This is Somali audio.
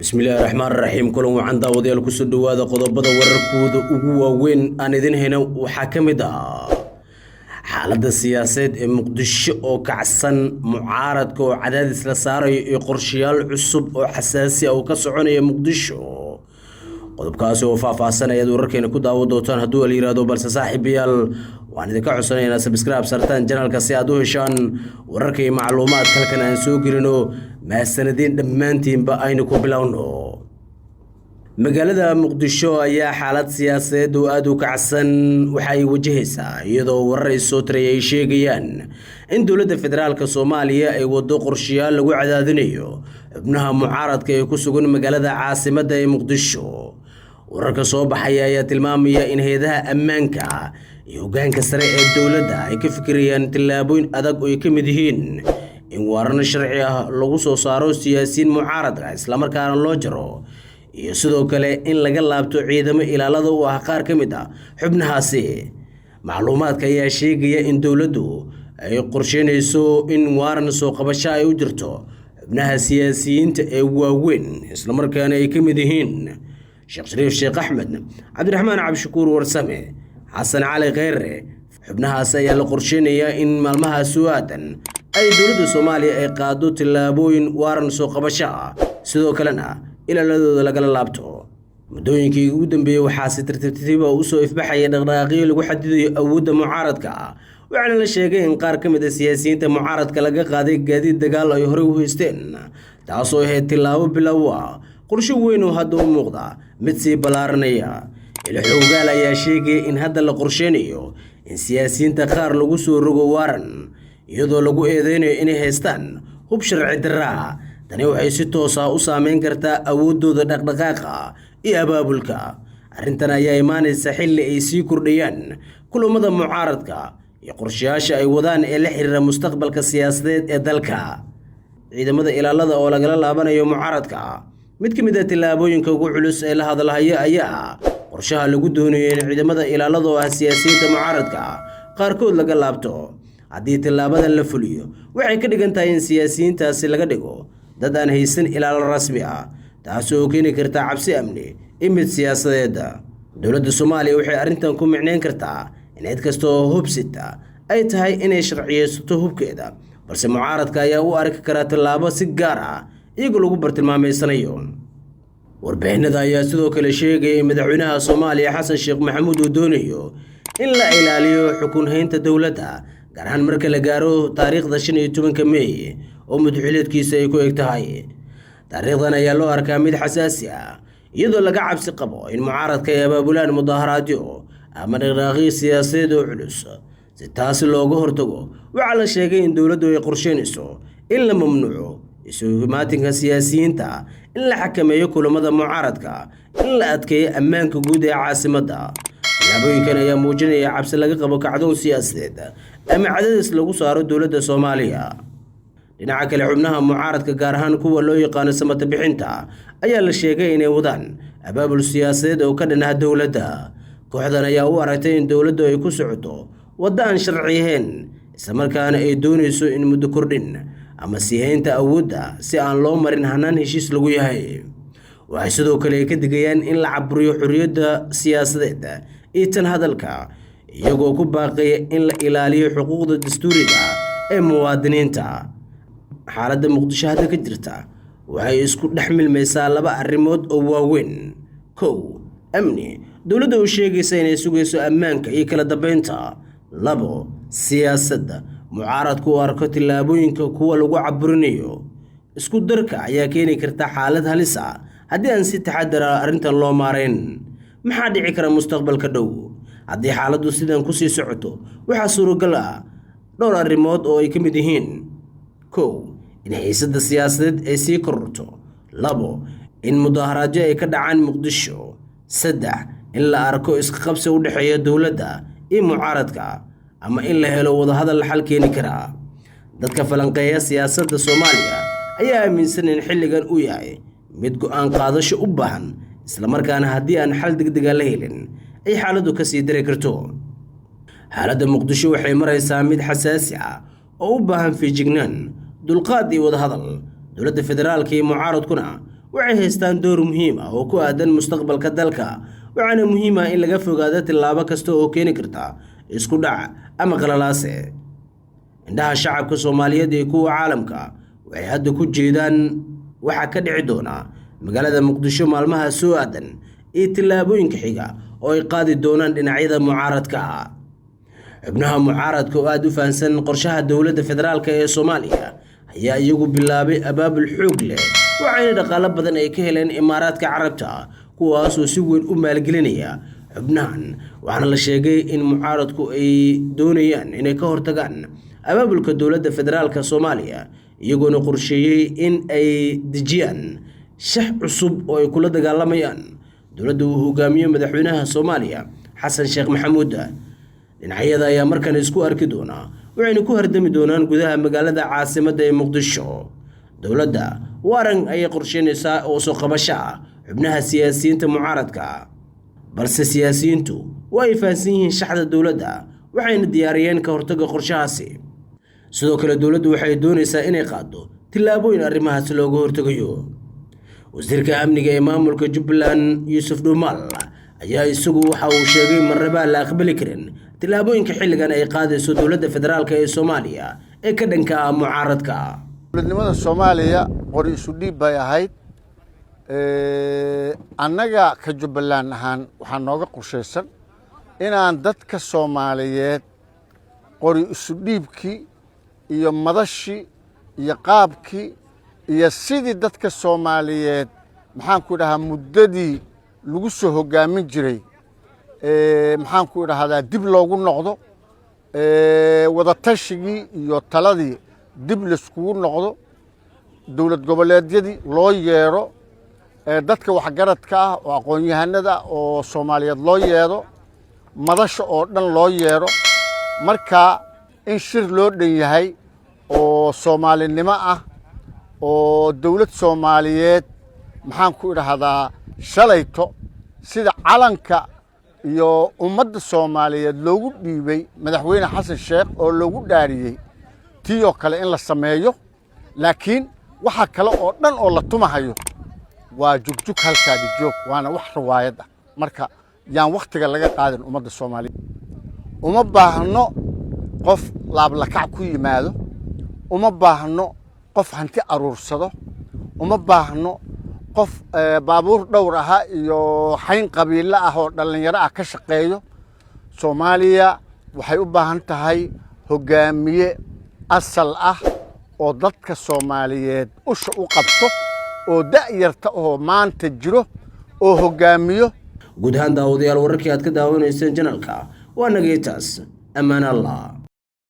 Bismillaahi raxmaan raxiim. Kulan wacan, daawadayaal. Kusoo dhowaada qodobada wararkooda ugu waaweyn aan idin hayno. Waxaa ka mid ah xaaladda siyaasadeed ee Muqdisho oo kacsan, mucaaradka oo cadaadis la saarayo iyo qorshayaal cusub oo xasaasi ah oo ka soconaya Muqdisho. Qodobkaasi oo faahfaahsan ayaad wararkeena ku daawan doontaan hadduu la yiraahdo. Balse saaxiibayaal, waan idinka codsanaya inaad subscribe sartaan channelka si aad u heshaan wararka iyo macluumaadka halkan aan soo gelino. Mahadsanadiin dhammaantiinba. Aynu ku bilowno. Magaalada Muqdisho ayaa xaalad siyaasadeed oo aada u kacsan waxa ay wajahaysaa, iyadoo warar ay soo taray ay sheegayaan in dowladda federaalka Soomaaliya ay wado qorshayaal lagu cadaadinayo xubnaha mucaaradka ee ku sugan magaalada caasimadda ee Muqdisho. Wararka soo baxaya ayaa tilmaamaya in hay-adaha ammaanka iyo hoggaanka sare ee dowladda ay ka fikirayaan tillaabooyin adag oo ay ka mid yihiin in waarano sharci ah lagu soo saaro siyaasiyiin mucaaradka, islamarkaana loo jaro, iyo sidoo kale in laga laabto ciidamo ilaalada u ah qaar ka mid ah xubnahaasi. Macluumaadka ayaa sheegaya in dowladdu ay qorsheynayso in waaran soo qabasho ay u jirto xubnaha siyaasiyiinta ee waaweyn, islamarkaana ay ka mid yihiin Sheekh Shariif Sheekh Axmed, Cabdiraxmaan Cabdishakuur Warsame, Xasan Cali Kheyre. Xubnahaas ayaa la qorsheynayaa in maalmahaas u aadan ay dowladda Soomaaliya ay qaado tillaabooyin waaran soo qabasho ah, sidoo kalena ilaaladooda lagala laabto. Muddooyinkii ugu dambeeyey waxaa si tartiibtartiiba usoo ifbaxaya dhaqdhaqaaqyo lagu xadidayo awoodda mucaaradka, waxaana la sheegay in qaar ka mid ah siyaasiyiinta mucaaradka laga qaaday gaadiid dagaal ay horey u haysteen, taasoo ahayd tillaabo bilow ah qorsho weyn oo hadda u muuqda mid sii ballaaranaya. Ilo xoogaal ayaa sheegaya in hadda la qorsheynayo in siyaasiyiinta qaar lagu soo rogo waaran, iyadoo lagu eedeynayo inay haystaan hub sharci darraa. Tani waxay si toos ah u saameyn kartaa awooddooda dhaqdhaqaaqa iyo abaabulka. Arrintan ayaa imaanaysa xilli ay sii kordhayaan kulamada mucaaradka iyo qorshayaasha ay wadaan ee la xiriira mustaqbalka siyaasadeed ee dalka. Ciidamada ilaalada oo lagala laabanayo mucaaradka. Mid ka mid ah tillaabooyinka ugu culus ee la hadalhayo ayaa ah qorshaha lagu doonayo in ciidamada ilaalada oo ah siyaasiyiinta mucaaradka qaarkood laga laabto. Haddii tillaabadan la fuliyo, waxay ka dhigan tahay in siyaasiyiintaasi laga dhigo dad aan haysan ilaalo rasmi ah, taas oo keeni karta cabsi amni iyo mid siyaasadeed. Dowladda Soomaaliya waxay arrintan ku micnayn kartaa in cid kasta oo hubsita ay tahay inay sharciyeysato hubkeeda, balse mucaaradka ayaa u arki karaa tallaabo si gaar ah iyagoo lagu bartilmaameysanayo. Warbixinada ayaa sidoo kale sheegaya in madaxweynaha Soomaaliya Xasan Sheekh Maxamuud uu doonayo in la ilaaliyo xukun haynta dowladda, gaar ahaan marka la gaaro taariikhda 15-ka Meey oo mudxuleedkiisa ay ku eg tahay. Taariikhdan ayaa loo arkaa mid xasaasi ah, iyadoo laga cabsi qabo in mucaaradka ay abaabulaan mudaharaadyo ama dhaqdhaqaaqyo siyaasadeed oo culus. Si taasi looga hortago, waxaa la sheegay in dowladdu ay qorsheynayso in la mamnuuco isu imaatinka siyaasiyiinta, in la xakameeyo kulamada mucaaradka, in la adkeeyo ammaanka guud ee caasimadda. Tillaabooyinkan ayaa muujinaya cabsi laga qabo kacdoon siyaasadeed ama cadaadis lagu saaro dowladda Soomaaliya. Dhinaca kale, xubnaha mucaaradka, gaar ahaan kuwa loo yaqaano samata bixinta, ayaa la sheegay inay wadaan abaabul siyaasadeed oo ka dhan ah dowladda. Kooxdan ayaa u aragtay in dowladdu ay ku socoto waddo aan sharci ahayn, islamarkaana ay doonayso in muddo kordhin ama sii haynta awoodda si aan loo marin hanaan heshiis lagu yahay. Waxay sidoo kale ka digayaan in la caburiyo xorriyadda siyaasadeed iyo tan hadalka, iyagoo ku baaqaya in la ilaaliyo xuquuqda dastuuriga ee muwaadiniinta. Xaaladda Muqdisho hadda ka jirta waxay isku dhex milmaysaa laba arrimood oo waaweyn. Kow, amni, dowladda oo sheegaysa inay sugayso ammaanka iyo kala dambeynta. Labo, siyaasadda, mucaaradku u arko tillaabooyinka kuwa lagu caburinayo. Isku darka ayaa keeni karta xaalad halis ah haddii aan si taxadar ah arrintan loo maarayn. Maxaa dhici kara mustaqbalka dhow haddii xaaladdu sidan kusii socoto? Waxaa suuragal ah dhowr arrimood oo ay ka mid yihiin: kow, in xiisadda siyaasadeed ay sii kororto; labo, in mudaharaadyo ay ka dhacaan Muqdisho; saddex, in la arko isqabsi u dhexeeya dowladda iyo mucaaradka, ama in la helo wadahadal xal keeni karaa. Dadka falanqeeya siyaasadda Soomaaliya ayaa aaminsan in xilligan uu yahay mid go'aan qaadasho u baahan, islamarkaana haddii aan xal degdega la helin ay xaaladdu ka sii dari karto. Xaaladda Muqdisho waxay maraysaa mid xasaasi ah oo u baahan feejignaan, dulqaad iyo wadahadal. Dowladda federaalka iyo mucaaradkuna waxay haystaan door muhiim ah oo ku aadan mustaqbalka dalka, waxaana muhiim ah in laga fogaado tillaabo kasta oo keeni karta isku dhac ama qalalaase. Indhaha shacabka Soomaaliyeed iyo kuwa caalamka waxay hadda ku jeedaan waxa ka dhici doona magaalada Muqdisho maalmaha soo aadan iyo tillaabooyinka xiga oo ay qaadi doonaan dhinacyada mucaaradka ah. Xubnaha mucaaradka oo aada u fahansan qorshaha dowladda federaalk ee Soomaaliya ayaa iyagu bilaabay abaabul xoog leh, waxayna dhaqaalo badan ay ka heleen Imaaraadka Carabta, kuwaasoo si weyn u maalgelinaya xubnahan. Waxaana la sheegay in mucaaradku ay doonayaan inay ka hortagaan abaabulka dowladda federaalka Soomaaliya, iyagoona qorsheeyey in ay dejiyaan shax cusub oo ay kula dagaalamayaan dowladda uu hogaamiyo madaxweynaha Soomaaliya Xasan Sheekh Maxamuud. Dhinacyada ayaa markan isku arki doonaa, waxayna ku hardami doonaan gudaha magaalada caasimadda ee Muqdisho. Dowladda waran ayay qorsheynaysaa oo soo qabasho ah xubnaha siyaasiyiinta mucaaradka, balse siyaasiyiintu waa ay fahansan yihiin shaxda dowladda, waxayna diyaariyeen ka hortagga qorshahaasi. Sidoo kale dowladdu waxay doonaysaa inay qaado tillaabooyin arrimahaas looga hortegayo. Wasiirka amniga ee maamulka Jubbaland Yuusuf Dhuumaal ayaa isagu waxa uu sheegay marnaba la aqbali karin tillaabooyinka xilligan ay qaadayso dowladda federaalk ee Soomaaliya ee ka dhanka ah mucaaradka. Dowladnimada Soomaaliya qori isu dhiib bay ahayd. Annaga ka Jubbaland ahaan waxaa nooga qorshaysan inaan dadka Soomaaliyeed qori isu dhiibkii iyo madashii iyo qaabkii iyo sidii dadka Soomaaliyeed, maxaan ku idhahaa, muddadii lagu soo hoggaamin jiray, maxaan ku idhahdaa, dib loogu noqdo, wadatashigii iyo taladii dib laiskugu noqdo, dowlad goboleedyadii loo yeedho, dadka waxgaradka ah oo aqoon-yahanada oo Soomaaliyeed loo yeedho, madasha oo dhan loo yeedho. Marka in shir loo dhan yahay oo soomaalinimo ah oo dowlad Soomaaliyeed, maxaan ku idhahdaa, shalayto sida calanka iyo ummadda Soomaaliyeed loogu dhiibay madaxweyne Xasan Sheekh oo loogu dhaariyey, tii oo kale in la sameeyo. Laakiin waxa kale oo dhan oo la tumahayo waa jugjug halkaadi joog, waana wax riwaayad ah. Marka yaan wakhtiga laga qaadin ummadda Soomaaliyeed. Uma baahno qof laablakac ku yimaado, uma baahno qof hanti aruursado, uma baahno qof baabuur dhowr ahaa iyo xayn qabiilo ah oo dhallinyaro ah ka shaqeeyo. Soomaaliya waxay u baahan tahay hoggaamiye asal ah oo dadka Soomaaliyeed usha u qabto oo da'yarta oo maanta jiro oo hoggaamiyo. Guud ahaan daawadayaal, wararkii aad ka daawanayseen channelka waa nagaytaas. Ammaan Allah.